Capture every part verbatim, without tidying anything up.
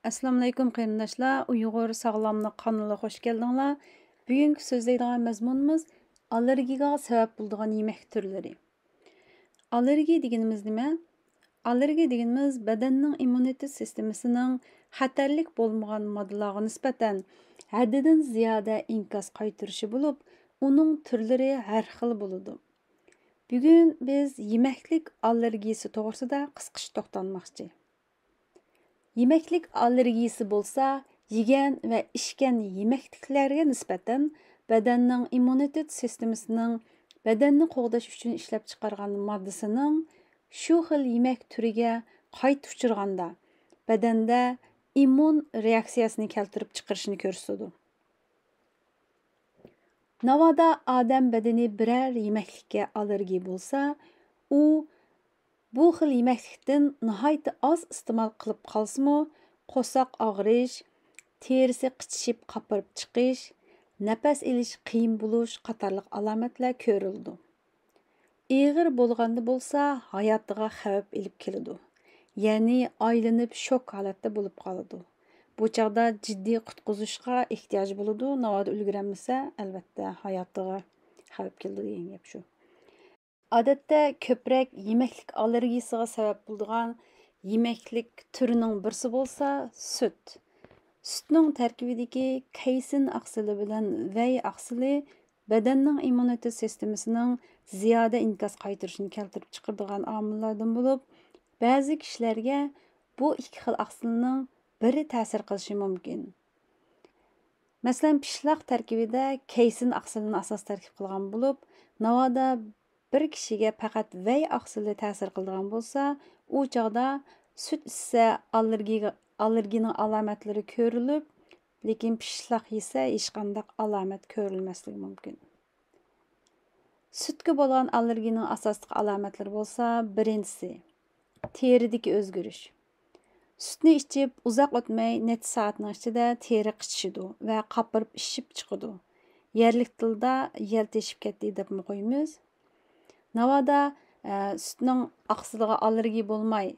ئەسسالامۇئەلەيكۇم قېرىنداشلار، ئۇيغۇر ساغلاملىق قانىلىغا خوش كەلدىڭلار. بۈگۈنكى سۆزلەيدىغان مەزمۇنىمىز ئاللېرگىيىگە سەۋەب بولىدىغان يېمەك تۈرلىرى. ئاللېرگىيە دېگىنىمىز نېمە؟ ئاللېرگىيە دېگىنىمىز بەدەننىڭ ئىممۇنىتېت سىستېمىسىنىڭ خەتەرلىك بولمىغان ماددىلارغا نىسبەتەن ھەددىدىن زىيادە ئىنكاس قايتۇرۇشى بولۇپ، ئۇنىڭ تۈرلىرى ھەر خىل بولىدۇ. بۈگۈن بىز يېمەكلىك ئاللېرگىيىسى توغرىسىدا قىسقىچە توختالماقچى. يېمەكلىك ئاللېرگىيىسى بولسا، يېگەن ۋە ئىچكەن يېمەكلىكلەرگە نىسبەتەن بەدەننىڭ ئىممۇنىتېت سىستېمىسىنىڭ بەدەننى قوغداش ئۈچۈن ئىشلەپچىقارغان ماددىسىنىڭ شۇ خىل يېمەك تۈرىگە قايتا ئۇچرىغاندا، بەدەندە ئىممۇن رېئاكسىيەسىنى كەلتۈرۈپ چىقىرىشىنى كۆرسىتىدۇ. ناۋادا ئادەم بەدىنى بىرەر يېمەكلىككە ئاللېرگىيە بولسا، ئۇ بۇ خىل يېمەكلىكتىن ناھايىتى ئاز ئىستېمال قىلىپ قالسىمۇ، قورساق ئاغرىش، تېرىسى قىچىشىپ قاپىرىپ چىقىش، نەپەس ئېلىش قىيىن بولۇش قاتارلىق ئالامەتلەر كۆرۈلىدۇ. ئېغىر بولغاندا بولسا ھاياتىغا خەۋپ ئېلىپ كېلىدۇ. يەنى ئايلىنىپ شوك ھالەتتە بولۇپ قالىدۇ. بۇ چاغدا جىددىي قۇتقۇزۇشقا ئېھتىياج بولىدۇ، ناۋادا ئۈلگۈرەلمىسە، ئەلۋەتتە، ھاياتىغا خەۋپ كېلىدۇ دېگەن گەپ شۇ. ئادەتتە كۆپرەك يېمەكلىك ئاللېرگىيىسىغا سەۋەب بولىدىغان يېمەكلىك تۈرىنىڭ بىرسى بولسا سۈت. سۈتنىڭ تەركىبىدىكى كەيسىن ئاقسىلى بىلەن ۋەي ئاقسىلى بەدەننىڭ ئىممۇنىتېت سىستېمىسىنىڭ زىيادە ئىنكاس قايتۇرۇشىنى كەلتۈرۈپ چىقىرىدىغان ئامىللاردىن بولۇپ، بەزى كىشىلەرگە بۇ ئىككى خىل ئاقسىلنىڭ بىرى تەسىر قىلىشى مۇمكىن. مەسىلەن، پىشلاق تەركىبىدە كەيسىن ئاقسىلىنى ئاساس تەركىب قىلغان بولۇپ، ناۋادا بىر كىشىگە پەقەت ۋەي ئاقسىلى تەسىر قىلىدىغان بولسا، ئۇ چاغدا سۈت ئىچسە ئاللېرگىيە، ئاللېرگىيىنىڭ ئالامەتلىرى كۆرۈلۈپ، لېكىن پىشلاق يېسە ھېچقانداق ئالامەت كۆرۈلمەسلىكى مۇمكىن. سۈتكە بولغان ئاللېرگىيىنىڭ ئاساسلىق ئالامەتلىرى بولسا، بىرىنچىسى، تېرىدىكى ئۆزگىرىش. سۈتنى ئىچىپ ئۇزاق ئۆتمەي نەچچە سائەتنىڭ ئىچىدە تېرە قىچىشىدۇ ۋە قاپىرىپ ئىششىپ چىقىدۇ. يەرلىك تىلدا يەل تېشىپ كەتتى دەپمۇ قويىمىز. ناۋادا، ئە، سۈتنىڭ ئاقسىلىغا ئاللېرگىيە بولماي،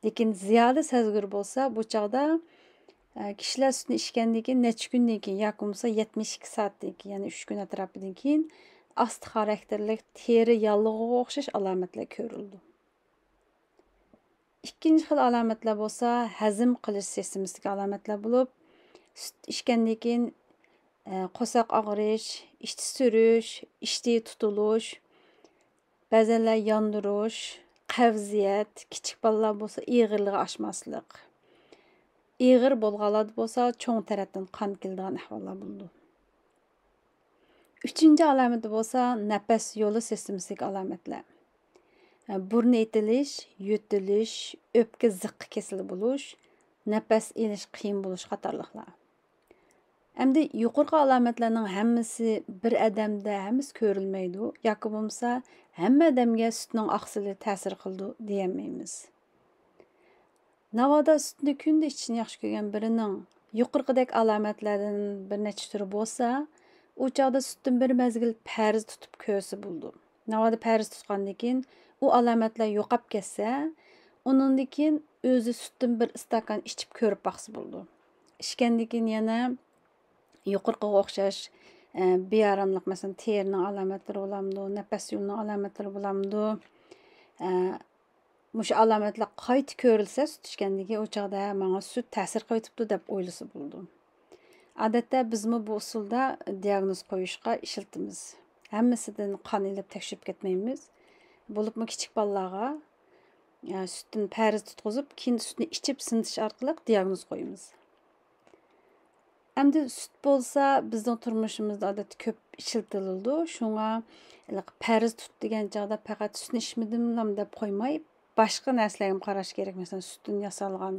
لېكىن زىيادە سەزگۈر بولسا، بۇ چاغدا، ئە، كىشىلەر سۈتنى ئىچكەندىن كېيىن نەچچە كۈندىن كېيىن ياكى بولمىسا يەتمىش ئىككى سائەتتىن كېيىن، يەنى ئۈچ كۈن ئەتراپىدىن كېيىن ئاستا خاراكتېرلىك تېرە ياللۇغىغا ئوخشاش ئالامەتلەر كۆرۈلىدۇ. ئىككىنچى خىل ئالامەتلەر بولسا ھەزىم قىلىش سىستېمىسىدىكى ئالامەتلەر بولۇپ، سۈت ئىچكەندىن كېيىن، ئە، قورساق ئاغرىش، ئىچى سۈرۈش، ئىچى تۇتۇلۇش، بەزەنلەر ياندۇرۇش، قەۋزىيەت، كىچىك بالىلار بولسا ئېغىرلىقى ئاشماسلىق، ئېغىر بولغانلاردا بولسا چوڭ تەرەتتىن قان كېلىدىغان ئەھۋاللار بولىدۇ. ئۈچىنچى ئالامىتى بولسا نەپەس يولى سىستېمىسىدىكى ئالامەتلەر. بۇرنى ئېتىلىش، يۆتىلىش، ئۆپكە زىققا كېسىلى بولۇش، نەپەس ئېلىش قىيىن بولۇش قاتارلىقلار. ئەمدى يۇقىرىقى ئالامەتلەرنىڭ ھەممىسى بىر ئادەمدە ھەممىسى كۆرۈلمەيدۇ ياكى بولمىسا ھەممە ئادەمگە سۈتنىڭ ئاقسىلى تەسىر قىلىدۇ دېيەلمەيمىز. ناۋادا سۈتنى كۈندە ئىچىشنى ياخشى كۆرگەن بىرىنىڭ يۇقىرىقىدەك ئالامەتلەردىن بىر نەچچە تۈرى بولسا، ئۇ چاغدا سۈتتىن بىر مەزگىل پەرىز تۇتۇپ كۆرسە بولىدۇ. ناۋادا پەرىز تۇتقاندىن كېيىن، ئۇ ئالامەتلەر يوقاپ كەتسە، ئۇنىڭدىن كېيىن ئۆزى سۈتتىن بىر ئىستاكان ئىچىپ كۆرۈپ باقسا بولىدۇ. ئىچكەندىن كېيىن يەنە يۇقىرىقىغا ئوخشاش، ئە، بىئاراملىق، مەسىلەن، تېرىنىڭ ئالامەتلىرى بولامدۇ، نەپەس يولىنىڭ ئالامەتلىرى بولامدۇ، ئە، مۇشۇ ئالامەتلەر قايتا كۆرۈلسە، سۈت ئىچكەندىن كېيىن، ئۇ چاغدا، ھە، ماڭا سۈت تەسىر قىلىۋېتىپتۇ دەپ ئويلىسا بولىدۇ. ئادەتتە بىزمۇ بۇ ئۇسۇلدا دىئاگنوز قويۇشقا ئىشلىتىمىز. ھەممىسىدىن قان ئېلىپ تەكشۈرۈپ كەتمەيمىز. بولۇپمۇ كىچىك بالىلارغا، ئە، سۈتتىن پەرىز تۇتقۇزۇپ، كېيىن سۈتنى ئىچىپ سىنىتىش ئارقىلىق دىئاگنوز قويىمىز. ئەمدى سۈت بولسا بىزنىڭ تۇرمۇشىمىزدا ئادەتتە كۆپ ئىشلىتىلىدۇ. شۇڭا ھېلىقى پەرىز تۇت دېگەن چاغدا پەقەت سۈتنى ئىچمىدىملام دەپ قويماي، باشقا نەرسىلەرگىمۇ قاراش كېرەك. مەسىلەن، سۈتتىن ياسالغان،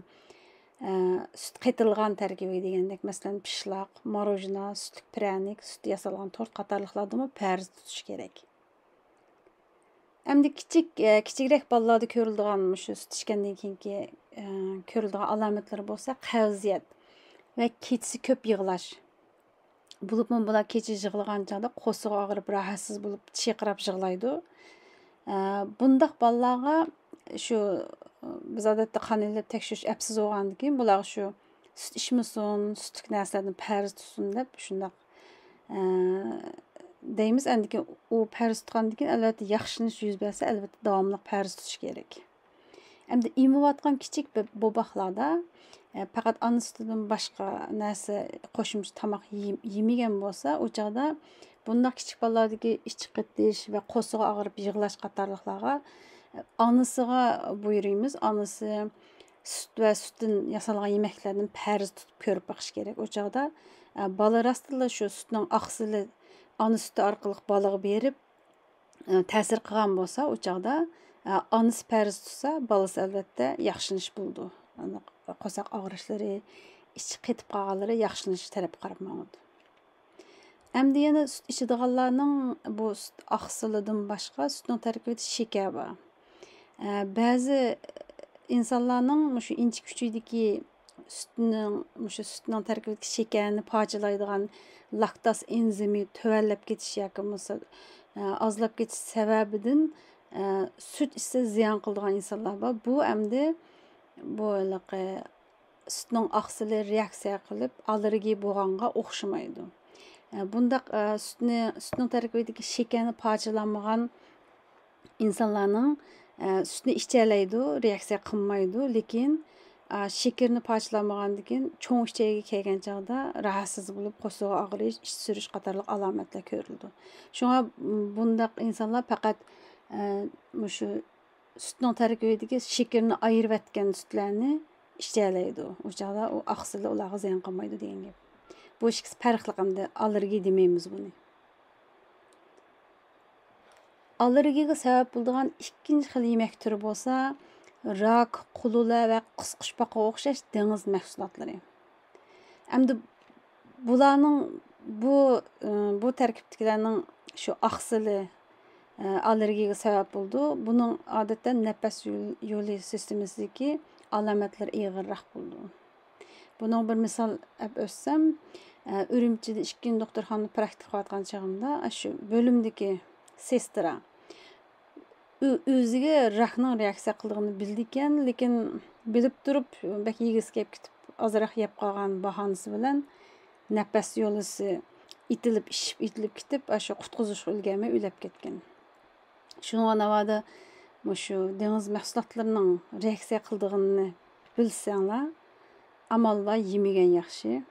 ئە، سۈت قېتىلغان تەركىبى دېگەندەك، مەسىلەن، پىشلاق، ماروژنا، سۈتلۈك پىرەنىك، سۈتتە ياسالغان تورت قاتارلىقلاردىمۇ پەرىز تۇتۇش كېرەك. ئەمدى كىچىك، ئە، كىچىكرەك بالىلاردا كۆرۈلىدىغان مۇشۇ سۈت ئىچكەندىن كېيىنكى، ئە، كۆرۈلىدىغان ئالامەتلىرى بولسا قەۋزىيەت ۋە كېچىسى كۆپ يىغلاش. بولۇپمۇ بۇلار كېچە يىغلىغان چاغدا قورسىقى ئاغرىپ، راھەتسىز بولۇپ، چىرقىراپ يىغلايدۇ. ئە، بۇنداق بالىلارغا شۇ، بىز ئادەتتە قان ئېلىپ تەكشۈرۈش ئەپسىز بولغاندىن كېيىن، بۇلارغا شۇ سۈت ئىچمىسۇن، سۈتلۈك نەرسىلەردىن پەرىز تۇتسۇن دەپ شۇنداق، ئە، دەيمىز. ئاندىن كېيىن ئۇ پەرىز تۇتقاندىن كېيىن، ئەلۋەتتە، ياخشىلىنىش يۈز بەرسە، ئەلۋەتتە، داۋاملىق پەرىز تۇتۇش كېرەك. ئەمدى ئېمىۋاتقان كىچىك بە-، بوۋاقلاردا، ئە، پەقەت ئانا سۈتىدىن باشقا نەرسە، قوشۇمچە تاماق يېم-، يېمىگەن بولسا، ئۇ چاغدا بۇنداق كىچىك بالىلاردىكى ئىچى قېتىش ۋە قورسىقى ئاغرىپ يىغلاش قاتارلىقلارغا، ئە، ئانىسىغا بۇيرۇيمىز. ئانىسى سۈت ۋە سۈتتىن ياسالغان يېمەكلەردىن پەرىز تۇتۇپ كۆرۈپ بېقىش كېرەك. ئۇ چاغدا، ئە، بالا راستتىنلا شۇ سۈتنىڭ ئاقسىلى ئانا سۈتى ئارقىلىق بالىغا بېرىپ، ئە، تەسىر قىلغان بولسا، ئۇ چاغدا، ئە، ئانىسى پەرىز تۇتسا، بالىسى ئەلۋەتتە ياخشىلىنىش بولىدۇ. ئانا قورساق ئاغرىشلىرى، ئىچى قېتىپ قالغانلىرى ياخشىلىنىش تەرەپكە قاراپ ماڭىدۇ. ئەمدى يەنە سۈت ئىچىدىغانلارنىڭ بۇ سۈت ئاقسىلىدىن باشقا سۈتنىڭ تەركىبىدە شېكەر بار. ئە، بەزى ئىنسانلارنىڭ مۇشۇ ئىنچىكە ئۇچىدىكى سۈتنىڭ، مۇشۇ سۈتنىڭ تەركىبىدىكى شېكەرنى پارچىلايدىغان لاكتاز ئېنزىمى تۆۋەنلەپ كېتىش ياكى بولمىسا، ئە، ئازلاپ كېتىش سەۋەبىدىن، ئە، سۈت ئىچسە زىيان قىلىدىغان ئىنسانلار بار. بۇ ئەمدى بۇ ھېلىقى سۈتنىڭ ئاقسىلى رېئاكسىيە قىلىپ، ئاللېرگىيە بولغانغا ئوخشىمايدۇ. ئە، بۇنداق، ئە، سۈتنى، سۈتنىڭ تەركىبىدىكى شېكەرنى پارچىلانمىغان ئىنسانلارنىڭ، ئە، سۈتنى ئىچەلەيدۇ، رېئاكسىيە قىلمايدۇ، لېكىن، ئە، شېكىرنى پارچىلانمىغاندىن كېيىن چوڭ ئۈچەيگە كەلگەن چاغدا راھەتسىز بولۇپ، قورسىقى ئاغرىش، ئىچ سۈرۈش قاتارلىق ئالامەتلەر كۆرۈلىدۇ. شۇڭا، م، بۇنداق ئىنسانلار پەقەت، ئە، مۇشۇ سۈتنىڭ تەركىبىدىكى شېكىرنى ئايرىۋەتكەن سۈتلەرنى ئىچەلەيدۇ. ئۇ چاغدا ئۇ ئاقسىلى ئۇلارغا زىيان قىلمايدۇ دېگەن گەپ. بۇ ئىككىسى پەرقلىق ئەمدى، ئاللېرگىيە دېمەيمىز بۇنى. ئاللېرگىيەگە سەۋەب بولىدىغان ئىككىنچى خىل يېمەك تۈرى بولسا راك، قۇلۇلە ۋە قىسقۇچپاققا ئوخشاش دېڭىز مەھسۇلاتلىرى. ئەمدى بۇلارنىڭ، بۇ، ئى، بۇ تەركىبتىكىلەرنىڭ شۇ ئاقسىلى، ئى، ئاللېرگىيەگە سەۋەب بولىدۇ. بۇنىڭ ئادەتتە نەپەس يول-، يولى سىستېمىسىدىكى ئالامەتلىرى ئېغىرراق بولىدۇ. بۇنىڭ بىر مىسال ئەپ ئۆتسەم، ئە، ئۈرۈمچىدە ئىككىنچى دوختۇرخانىدا پراكتىكا قىلىۋاتقان چېغىمدا، ئاشۇ بۆلۈمدىكى سېسترا ئۆ-، ئۆزىگە راكنىڭ رېئاكسىيە قىلىدىغىنىنى بىلىدىكەن، لېكىن بىلىپ تۇرۇپ بەك يېگۈسى كېلىپ كېتىپ، ئازراق يەپ قالغان باھانىسى بىلەن نەپەس يولىسى ئېتىلىپ، ئىششىپ ئېتىلىپ كېتىپ، ئاشۇ قۇتقۇزۇشقا ئۈلگۈرمەي ئۆلۈپ كەتكەن. شۇنىڭغا ناۋادا مۇشۇ دېڭىز مەھسۇلاتلىرىنىڭ رېئاكسىيە قىلىدىغىنىنى بىلسەڭلار، ئامال بار يېمىگەن ياخشى.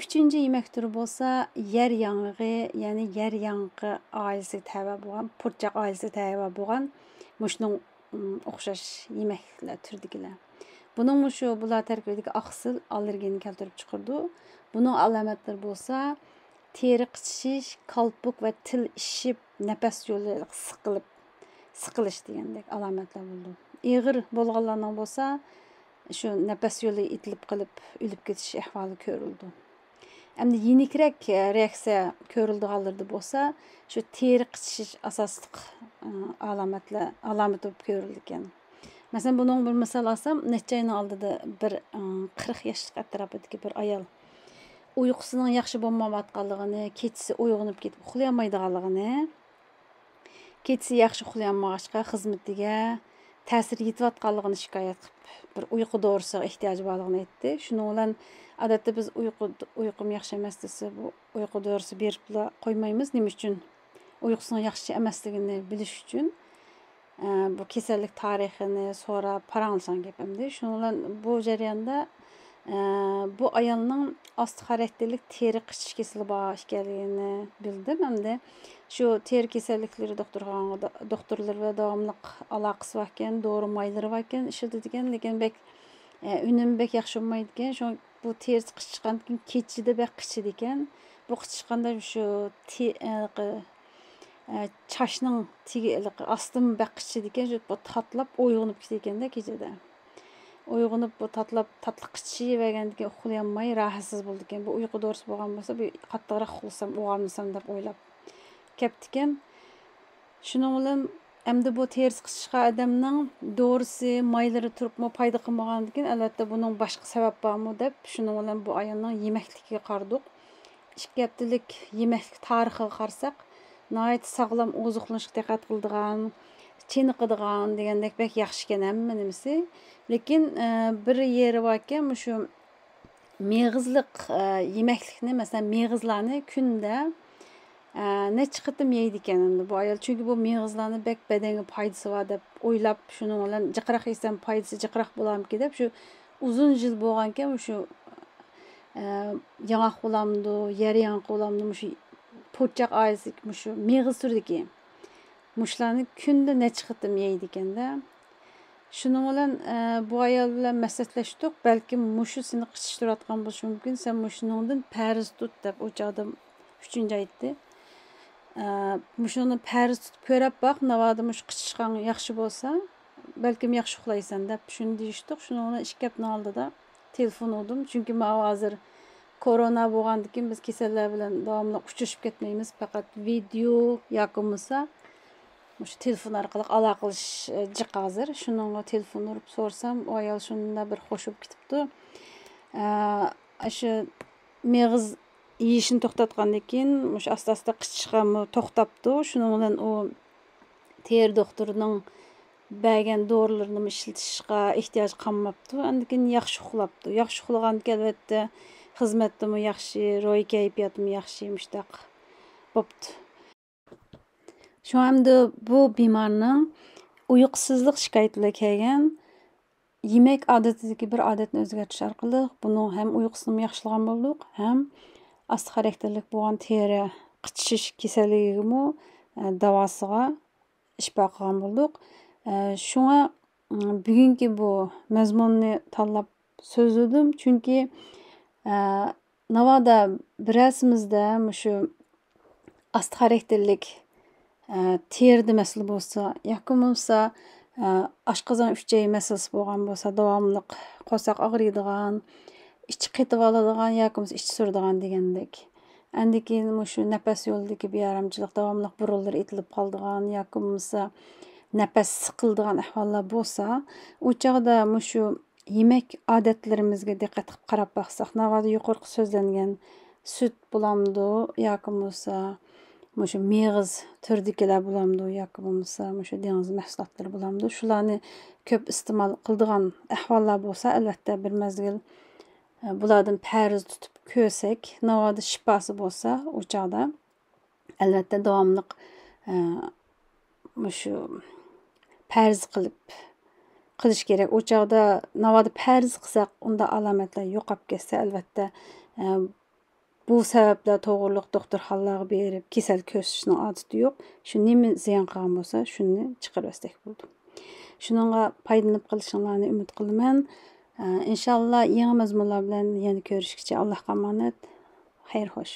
ئۈچىنچى يېمەك تۈرى بولسا يەر ياڭىقى، يەنى يەر ياڭىقى ئائىلىسىگە تەۋە بولغان، پۇرچاق ئائىلىسىگە تەۋە بولغان مۇشۇنىڭ، ئوخشاش يېمەكلىكلەر تۈرىدىكىلەر. بۇنىڭ مۇشۇ بۇلار تەركىبىدىكى ئاقسىل ئاللېرگىيەنى كەلتۈرۈپ چىقىرىدۇ. بۇنىڭ ئالامەتلىرى بولسا تېرە قىچىشىش، كالپۇك ۋە تىل ئىششىپ، نەپەس يولى سىقىلىپ، سىقىلىش دېگەندەك ئالامەتلەر بولىدۇ. ئېغىر بولغانلارنىڭ بولسا شۇ نەپەس يولى ئېتىلىپ قېلىپ ئۆلۈپ كېتىش ئەھۋالى كۆرۈلىدۇ. ئەمدى يېنىكرەك، ئە، رېئاكسىيە كۆرۈلىدىغانلىرىدا بولسا شۇ تېرە قىچىشىش ئاساسلىق، ئە، ئالامەتلەر، ئالامىتى بولۇپ كۆرۈلىدىكەن. مەسىلەن، بۇنىڭ بىر مىسال ئالسام، نەچچە ئاينىڭ ئالدىدا بىر، ئە، قىرىق ياشلىق ئەتراپىدىكى بىر ئايال ئۇيقۇسىنىڭ ياخشى بولمايۋاتقانلىقىنى، كېچىسى ئويغىنىپ كېتىپ ئۇخلىيالمايدىغانلىقىنى، كېچىسى ياخشى ئۇخلىيالمىغاچقا، خىزمىتىگە تەسىر يېتىۋاتقانلىقىنى شىكايەت قىلىپ، بىر ئۇيقۇ دورىسىغا ئېھتىياجى بارلىقىنى ئېيتتى. شۇنىڭ بىلەن، ئادەتتە بىز ئۇيقۇ، ئۇيقۇم ياخشى ئەمەس دېسە، بۇ ئۇيقۇ دورىسى بېرىپلا قويمايمىز. نېمە ئۈچۈن؟ ئۇيقۇسىنىڭ ياخشى ئەمەسلىكىنى بىلىش ئۈچۈن، ئە، بۇ كېسەللىك تارىخىنى سوراپ پاراڭلىشىدىغان گەپ ئەمدى. شۇنىڭ بىلەن بۇ جەرياندا، ئە، بۇ ئايالنىڭ ئاستا خاراكتېرلىك تېرە قىچىش كېسىلى بار ئىكەنلىكىنى بىلدىم. ئەمدى شۇ تېرە كېسەللىكلىرى دوختۇرخانىغا، دوختۇرلىرى بىلەن داۋاملىق ئالاقىسى باركەن، دورا مايلىرى باركەن، ئىشلىتىدىكەن، لېكىن بەك، ئە، ئۈنۈمى بەك ياخشى بولمايدىكەن. شۇڭا بۇ تېرىسى قىچىشقاندىن كېيىن كېچىدە بەك قىچىدىكەن. بۇ قىچىشقاندا شۇ تې-، ئە، ق-، ئە، چاچنىڭ تېگى، ھېلىقى ئاستىمۇ بەك قىچىدىكەن، شۇ بۇ تاتلاپ ئويغىنىپ كېتىدىكەن-دە كېچىدە. ئويغىنىپ بۇ تاتلاپ، تاتلىق قىچىشىۋەرگەندىن كېيىن ئۇخلىيالماي راھەتسىز بولىدىكەن. بۇ ئۇيقۇ دورىسى بولغان بولسا، بۇ قاتتىقراق ئۇخلىسام، ئويغانمىسام دەپ ئويلاپ كەپتىكەن. شۇنىڭ بىلەن ئەمدى بۇ تېرىسى قىچىشقان ئادەمنىڭ دورىسى، مايلىرى تۇرۇپمۇ پايدا قىلمىغاندىكىن، ئەلۋەتتە بۇنىڭ باشقا سەۋەب بارمۇ دەپ، شۇنىڭ بىلەن بۇ ئايالنىڭ يېمەكلىكىگە قارىدۇق. ئىككى ھەپتىلىك يېمەكلىك تارىخىغا قارىساق، ناھايىتى ساغلام ئوزۇقلىنىشقا دىققەت قىلىدىغان، چېنىقىدىغان دېگەندەك بەك ياخشىكەن ھەممە نېمىسى. لېكىن، ئە، بىر يېرى باركەن، مۇشۇ مېغىزلىق، ئە، يېمەكلىكنى، مەسىلەن، مېغىزلارنى كۈندە، ئە، نەچچە قېتىم يەيدىكەن ئەمدى بۇ ئايال. چۈنكى بۇ مېغىزلارنى بەك بەدەنگە پايدىسى بار دەپ ئويلاپ، شۇنىڭ بىلەن جىقراق يېسەم پايدىسى جىقراق بولارمىكىن دەپ، شۇ ئۇزۇن يىل بولغانكەن، مۇشۇ، ئە، ياڭاق بولامدۇ، يەر ياڭىقى بولامدۇ، مۇشۇ پوچاق ئائىلىسىدىكى مۇشۇ مېغىز تۈرىدىكى مۇشۇلارنى كۈندە نەچچە قېتىم يەيدىكەن-دە. شۇنىڭ بىلەن، ئە، بۇ ئايال بىلەن مەسلىھەتلەشتۇق. بەلكىم مۇشۇ سېنى قىچىشتۇرۇۋاتقان بولۇشى مۇمكىن. سەن مۇشۇنىڭدىن پەرىز تۇت دەپ ئۇ چاغدا ئۈچىنچى ئايتتى. ئە، مۇشۇنى پەرىز تۇتۇپ كۆرۈپ باق، ناۋادا مۇشۇ قىچىشقان ياخشى بولسا، بەلكىم ياخشى ئۇخلايسەن دەپ شۇنى دېيىشتۇق. شۇنىڭ بىلەن ئىككى ھەپتىنىڭ ئالدىدا تېلېفون ئۇردۇم. چۈنكى ماۋۇ ھازىر كورونا بولغاندىكىن بىز كېسەللەر بىلەن داۋاملىق ئۇچرىشىپ كەتمەيمىز. پەقەت ۋىدېو ياكى بولمىسا مۇشۇ تېلېفون ئارقىلىق ئالاقىلىشىش، ئە، جىق ھازىر. شۇنىڭغا تېلېفون ئۇرۇپ سورىسام، ئۇ ئايال شۇنداق بىر خوش بولۇپ كېتىپتۇ. ئە، ئاشۇ مېغىز يېيىشنى توختاتقاندىن كېيىن مۇشۇ ئاستا-ئاستا قىچىشقانمۇ توختاپتۇ. شۇنىڭ بىلەن ئۇ تېرە دوختۇرىنىڭ بەرگەن دورىلىرىنىمۇ ئىشلىتىشقا ئېھتىياج قالماپتۇ. ئاندىن كېيىن ياخشى ئۇخلاپتۇ. ياخشى ئۇخلىغاندىكىن، ئەلۋەتتە، خىزمەتتىمۇ ياخشى، روھىي كەيپىياتىمۇ ياخشى، مۇشۇنداق بوپتۇ. شۇڭا ئەمدى بۇ بىمارنىڭ ئۇيقۇسىزلىق شىكايىتى بىلەن كەلگەن. يېمەك ئادىتىدىكى بىر ئادەتنى ئۆزگەرتىش ئارقىلىق بۇنىڭ ھەم ئۇيقۇسىنىمۇ ياخشىلىغان بولدۇق، ھەم ئاستا خاراكتېرلىك بولغان تېرە قىچىشىش كېسەللىكىگىمۇ، ئە، داۋاسىغا شىپا قىلغان بولدۇق. ئە، شۇڭا، ئىم، بۈگۈنكى بۇ مەزمۇننى تاللاپ سۆزلىدىم، چۈنكى، ئە، ناۋادا بىرەرسىمىزدە مۇشۇ ئاستا خاراكتېرلىك، ئە، تېرىدە مەسىلە بولسا ياكى بولمىسا، ئە، ئاشقازان ئۈچەي مەسىلىسى بولغان بولسا، داۋاملىق قورساق ئاغرىيدىغان، ئىچى قېتىۋالىدىغان ياكى بولمىسا ئىچى سۈرىدىغان دېگەندەك. ئاندىن كېيىن مۇشۇ نەپەس يولىدىكى بىئارامچىلىق، داۋاملىق بۇرۇنلىرى ئېتىلىپ قالىدىغان ياكى بولمىسا نەپەس سىقىلىدىغان ئەھۋاللار بولسا، ئۇ چاغدا مۇشۇ يېمەك ئادەتلىرىمىزگە دىققەت قىلىپ قاراپ باقساق، ناۋادا يۇقىرىقى سۆزلەنگەن سۈت بولامدۇ ياكى بولمىسا مۇشۇ مېغىز تۈرىدىكىلەر بولامدۇ ياكى بولمىسا مۇشۇ دېڭىز مەھسۇلاتلىرى بولامدۇ، شۇلارنى كۆپ ئىستېمال قىلىدىغان ئەھۋاللار بولسا، ئەلۋەتتە، بىر مەزگىل، ئە، بۇلاردىن پەرىز تۇتۇپ كۆرسەك، ناۋادا شىپاسى بولسا، ئۇ چاغدا ئەلۋەتتە داۋاملىق، ئە، مۇشۇ پەرىز قىلىپ قىلىش كېرەك. ئۇ چاغدا ناۋادا پەرىز قىلساق، ئۇنداق ئالامەتلەر يوقاپ كەتسە، ئەلۋەتتە، ئە، بۇ سەۋەبلەر توغرۇلۇق دوختۇرخانىلارغا بېرىپ كېسەل كۆرسىتىشنىڭ ئادىتى يوق. شۇ نېمە زىيان قىلغان بولسا، شۇنى چىقىرىۋەتسەك بولىدۇ. شۇنىڭغا پايدىلىنىپ قېلىشىڭلارنى ئۈمىد قىلىمەن. ئە، ئىنشاللا يېڭى مەزمۇنلار بىلەن يەنە كۆرۈشكىچە ئاللاھقا ئامانەت. خەير خوش.